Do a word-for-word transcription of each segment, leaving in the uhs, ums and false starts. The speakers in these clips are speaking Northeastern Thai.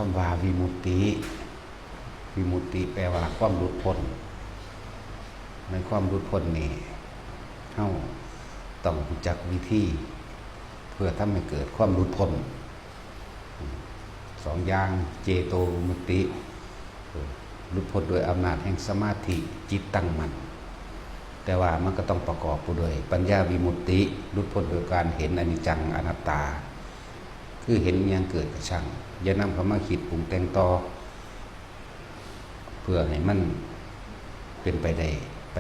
คำว่าวิมุตติ วิมุตติแปลว่าความหลุดพ้น ในความหลุดพ้นนี่ เฮาต้องรู้จักวิธี เพื่อทำให้เกิดความหลุดพ้น สองอย่าง เจโตวิมุตติ หลุดพ้นโดยอำนาจแห่งสมาธิ จิตตั้งมั่น แต่ว่ามันก็ต้องประกอบไปด้วยปัญญาวิมุตติ หลุดพ้นโดยการเห็นอนิจจังอนัตตา คือเห็นอย่างเกิดกระชั่ง อย่านำเข้ามาคิดปรุงแต่งต่อ เพื่อให้มันเป็นไปได้ ไป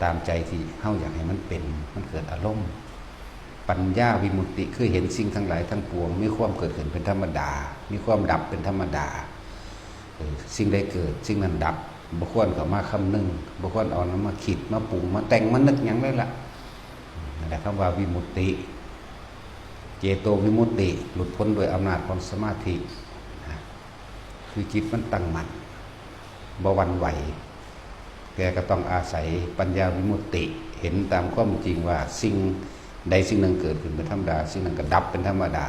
ตามใจที่เฮาอยากให้มันเป็น มันเกิดอารมณ์ ปัญญาวิมุตติคือเห็นสิ่งทั้งหลายทั้งปวง มีความเกิดขึ้นเป็นธรรมดา มีความดับเป็นธรรมดา เออ สิ่งใดเกิด สิ่งนั้นดับ บ่ควรเข้ามาคำนึง บ่ควรเอานำมาคิด มาปรุง มาแต่ง มานึกหยังเลยล่ะ นั่นแหละคำว่าวิมุตติ เจโตวิมุตติ หลุดพ้นโดยอำนาจของสมาธิ นะ คือจิตมันตั้งมั่น บ่หวั่นไหว แต่ก็ต้องอาศัยปัญญาวิมุตติ เห็นตามความจริงว่าสิ่งใดสิ่งหนึ่งเกิดขึ้นเป็นธรรมดา สิ่งนั้นก็ดับเป็นธรรมดา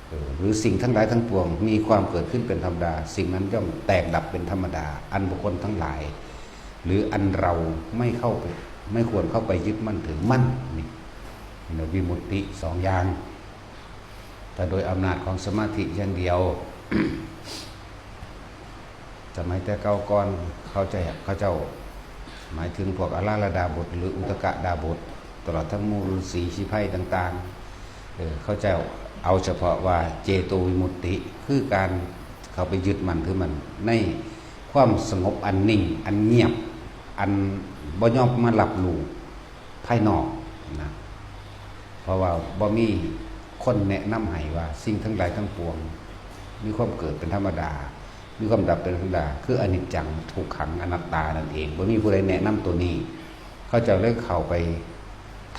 เออ หรือสิ่งทั้งหลายทั้งปวงมีความเกิดขึ้นเป็นธรรมดา สิ่งนั้นย่อมแตกดับเป็นธรรมดา อันบุคคลทั้งหลาย หรืออันเราไม่เข้าไป ไม่ควรเข้าไปยึดมั่นถือมั่น นี่ นี่วิมุตติสองอย่าง แต่โดยอำนาจของสมาธิอย่างเดียว สมัยแต่เก่าก่อน เขาเจ้า เขาเจ้า หมายถึงพวกอาราละดาบท หรืออุทกดาบท ตลอดทั้งหมู่ฤๅษีชีไพรต่างๆ เออ เขาเจ้าเอาเฉพาะว่าเจโตวิมุตติ คือการเข้าไปยึดมั่นถือมั่นในความสงบอันนิ่ง อันเงียบ อันบ่ยอมมารับรู้ภายนอกนะ เพราะว่าบ่มีคนแนะนำให้ว่าสิ่งทั้งหลายทั้งปวง มีความเกิดเป็นธรรมดา มีความดับเป็นธรรมดา คืออนิจจัง ทุกขัง อนัตตานั่นเอง บ่มีผู้ใดแนะนำตัวนี้ เขาเจ้าเลยเข้าไป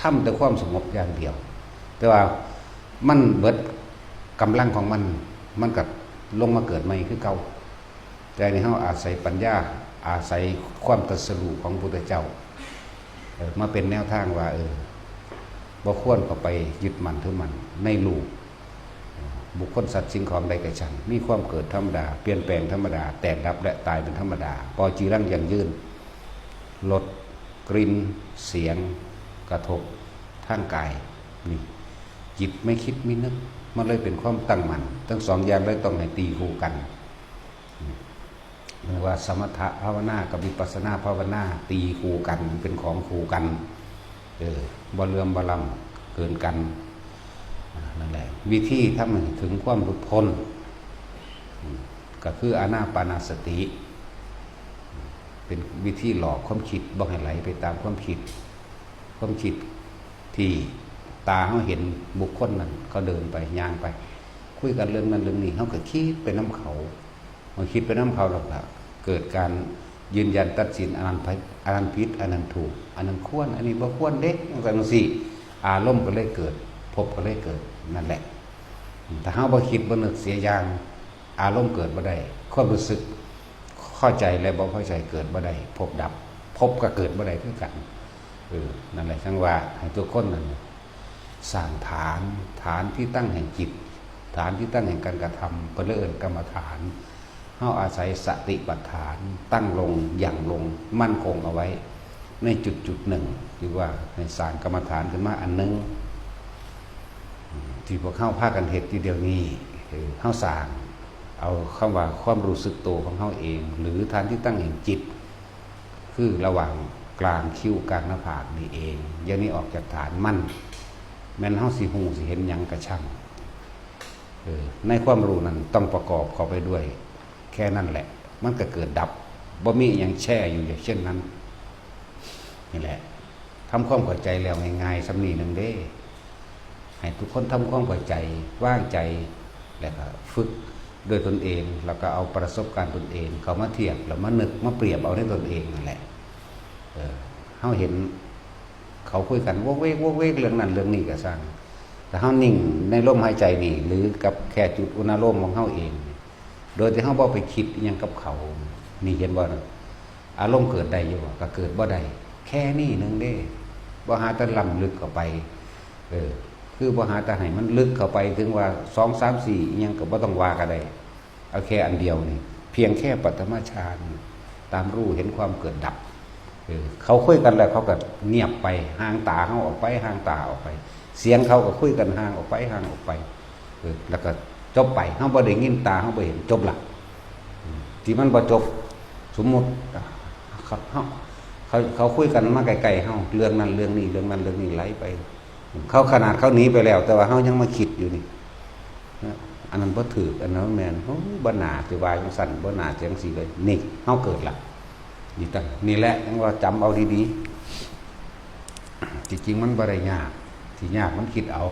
ทำแต่ความสงบอย่างเดียว แต่ว่ามันเบิดกำลังของมัน มันก็ลงมาเกิดใหม่คือเก่า แต่อันนี้เฮาอาศัยปัญญา อาศัยความตรัสรู้ของพุทธเจ้า เออ มาเป็นแนวทางว่า เออ บ่ควรเข้าไปยึดมั่นถือมั่นในรูป บุคคลสัตว์สิ่งของใดก็ช่าง มีความเกิดธรรมดา เปลี่ยนแปลงธรรมดา แตกดับและตายเป็นธรรมดา ปอจีรังยั่งยืน รส กลิ่น เสียง กระทบทางกาย นี่ จิตไม่คิดไม่นึก มันเลยเป็นความตั้งมั่น ทั้งสองอย่างเลยต้องให้ตีคู่กัน เรียกว่าสมถะภาวนากับวิปัสสนาภาวนาตีคู่กัน เป็นของคู่กัน เออ บ่เหลื่อมบ่ล้ำเกินกัน อ่า นั่นแหละ วิธีทำให้ถึงความหลุดพ้น อืม ก็คืออานาปานสติ เป็นวิธีหลอกความคิดบ่ให้ไหลไปตามความคิด ความคิดที่ตาเฮาเห็นบุคคลนั้น เขาเดินไป ย่างไป คุยกันเรื่องนั้นเรื่องนี้ เฮาก็คิดไปนำเขา เมื่อคิดไปนำเขาแล้วก็เกิดการยืนยันตัดสิน อันนั้นผิด อันนั้นผิด อันนั้นถูก อันนั้นควร อันนี้บ่ควรเด้ จั่งซั้นจั่งซี้ อารมณ์ก็เลยเกิด ภพก็เลยเกิด นั่นแหละ ถ้าเฮาบ่คิดบ่นึกเสียอย่าง อารมณ์เกิดบ่ได้ ความรู้สึกพอใจและบ่พอใจเกิดบ่ได้ ภพดับ ภพก็เกิดบ่ได้คือกัน เออ นั่นแหละ จั่งว่าให้ทุกคนนั่น สร้างฐาน ฐานที่ตั้งแห่งจิต ฐานที่ตั้งแห่งการกระทำ เพิ่นเลยเอิ้นกรรมฐาน เฮาอาศัยสติปัฏฐาน ตั้งลง หยั่งลง มั่นคงเอาไว้ ในจุดจุดหนึ่ง หรือว่าให้สร้างกรรมฐานขึ้นมาอันหนึ่ง ที่พวกเฮาพากันเฮ็ดอยู่เดี๋ยวนี้ คือเฮาสร้างเอาคำว่าความรู้สึกตัวของเฮาเอง หรือฐานที่ตั้งแห่งจิต คือระหว่างกลางคิ้วกลางหน้าผากนี่เอง อย่างนี้ออกจากฐานมัน แม้นเฮาสิฮู้สิเห็นหยังกะช่าง เออ ในความรู้นั้นต้องประกอบเข้าไปด้วย แค่นั้นแหละ มันก็เกิดดับ บ่มีอิหยังแช่อยู่อย่างเช่นนั้น นี่แหละ ทำความเข้าใจแล้วง่ายๆ ส่ำนี้หนึ่งเด้ ให้ทุกคนทำความเข้าใจ วางใจ แล้วก็ฝึกด้วยตนเอง แล้วก็เอาประสบการณ์ตนเอง เข้ามาเทียบ แล้วมานึก มาเปรียบเอาในตนเองนั่นแหละ เออ เฮาเห็นเขาคุยกันโวกเวกโวกเวกเรื่องนั้นเรื่องนี้ก็ซ่าง แต่เฮานิ่งในลมหายใจนี่ หรือกับแค่จุดอุณาโลมของเฮาเองนี่ โดยที่เฮาบ่ไปคิดอิหยังกับเขา นี่เห็นบ่น่ะ อารมณ์เกิดได้อยู่บ่ ก็เกิดบ่ได้ แค่นี้หนึ่งเด้ บ่หาแต่ล้ำลึกเข้าไป เออ คือบ่หาแต่ให้มันลึกเข้าไปถึงว่าสอง สาม สี่ อิหยังก็บ่ต้องว่าก็ได้ เอาแค่อันเดียวนี่ เพียงแค่ปฐมฌาน ตามรู้เห็นความเกิดดับ เออ เขาคุยกันแล้วเขาก็เงียบไป ห่างตาเขาออกไป ห่างตาออกไป เสียงเขาก็คุยกันห่างออกไป ห่างออกไป เออ แล้วก็จบไป เขาบ่ได้ยิน ตาเขาบ่เห็น จบละ ที่มันบ่จบ สมมุติ เขา เขา เขา เขาคุยกันมาใกล้ๆ เฮา เรื่องนั้นเรื่องนี้ เรื่องนั้นเรื่องนี้ไหลไป เขาขนาดเขาหนีไปแล้ว แต่ว่าเฮายังมาคิดอยู่นี่ อันนั้นบ่ถืก อันนั้นบ่แม่น โอ้ย บ่น่าสิว่าจังซั่น บ่น่าจังซี่เลย นี่ เฮาเกิดละ นี่ตั้ง นี่แหละ ยังว่าจำเอาดีๆ ที่จริงมันบ่ได้ยาก ที่ยากมันคิดเอา